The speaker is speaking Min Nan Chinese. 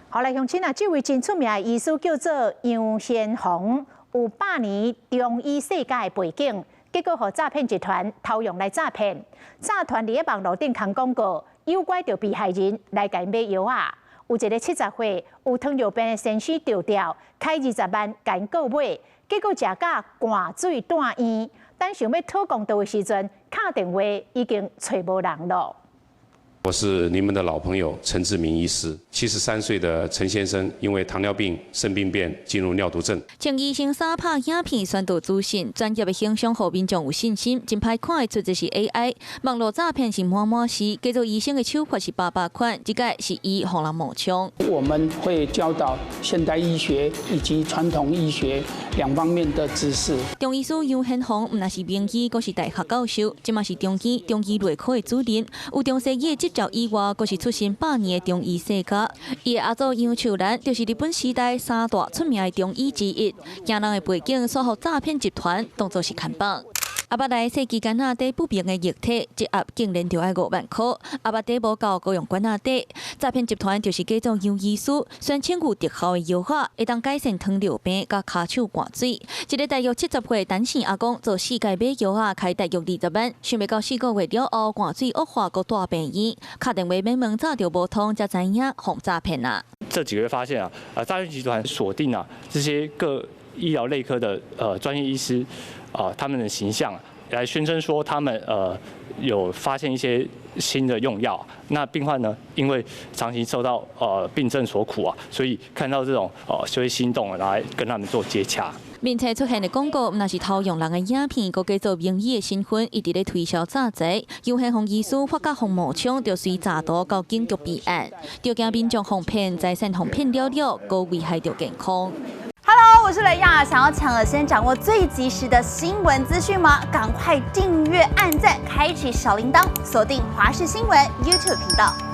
好來，鄉親啊，這位真出名的醫師叫做楊賢宏，有百年中醫世家的背景，結果予詐騙集團偷用來詐騙。詐團佇咧網路頂空廣告，誘拐著被害人來共𪜶買藥仔。有一个70歲有糖尿病的先生著調，開20萬共𪜶購買，結果食甲灌水住院，等想欲討公道的時陣，敲電話已經揣無人囉。我是你們的老朋友陳志明醫師。73歲的陳先生因為糖尿病腎病變進入尿毒症。從醫生三拍影片宣導資訊，專業的形象予民眾有信心。真歹看會出這是 AI，網路詐騙是滿滿是，假做醫生的手法是百百款，這個是伊予人冒充。我們會教導現代醫學以及傳統醫學兩方面的知識。中醫師楊憲宏，毋但是名醫，閣是大學教授，這馬是中醫中醫內科的主任，有中西醫的執照以外，閣是出身百年的中醫世家。伊的阿祖楊秀蘭就是日本時代三大出名的中醫之一。驚人的背景，煞予詐騙集團當作是看板。阿伯來細支管仔底不明的液體，一盒竟然就愛5萬箍。阿伯底無夠高用管仔底，詐騙集團就是假做楊醫師，宣稱有特效的藥仔，會當改善糖尿病佮跤手灌水。一个大約70歲陳姓阿公做四屆買藥仔，開大約20萬，想袂到4個月了後灌水惡化，閣蹛病院，敲電話免問早就無通，才知影予詐騙啊。這幾個月發現啊，詐騙集團鎖定啊這些各醫療類科的專業醫師啊，他們的形象來宣稱說他們有發現一些新的用藥，那病患呢，因為長期受到病症所苦啊，所以看到這種就會心動，來跟他們做接洽。面冊出現的廣告，毋但是偷用人的影片，閣假做名醫的身份，一直咧推銷詐財。楊憲宏醫師發覺予冒充，就隨詐徒到警局備案，著驚民眾予騙，財產予騙了了，閣危害著健康。 Hello，我是雷亞，想要搶先掌握最及時的新聞資訊嗎？趕快訂閱、按讚、開啟小鈴鐺，鎖定華視新聞 YouTube 頻道。